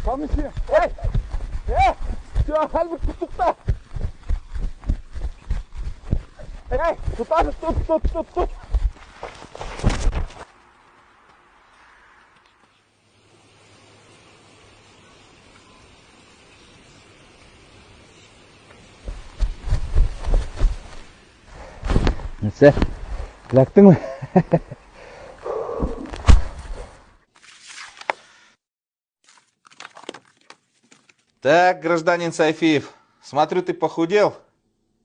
Камыши. Эй! Эй! Все, Альберт, тукта! Эй, тот, тот, тот, тот, тот! Нәрсә? Эләктеңме? Так, гражданин Сайфиев, смотрю, ты похудел.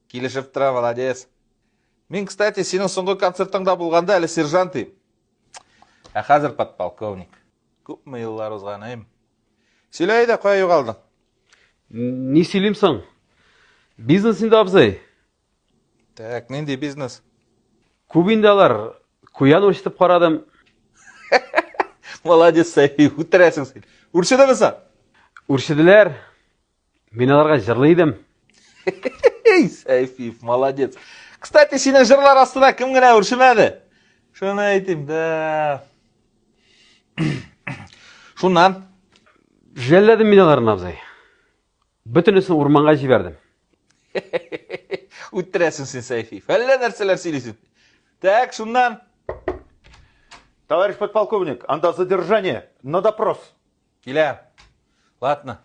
Килешеп тора, молодец. Мин, кстати, синең соңгы концертыңда булганда әле сержант идем. Ә хәзер подполковник. Күпме еллар узган, әйм. Сөйлә әйдә, кая югалдың? Ни сөйлим соң? Бизнес инде, абзый. Так, нинди бизнес? Күп инде алар. Куян үрчетеп карадым. Молодец, Сайфи, үтерәсең син. Үрчедеме соң? Үрчеделәр. Мин аларга җырлый идем. Эй, Сайфиев, молодец. Кстати, синең җырлар астына кем генә үрчемәде? Шуны әйтим, да. Шуннан? Жәлләдем мин аларны, абзый. Бөтенесен урманга җибәрдем. Үтерәсең син, Сәйфи. Әллә нәрсәләр сөйлисең. Так, шуннан. Товарищ подполковник, анда задержание на допрос. Килә. Ладно.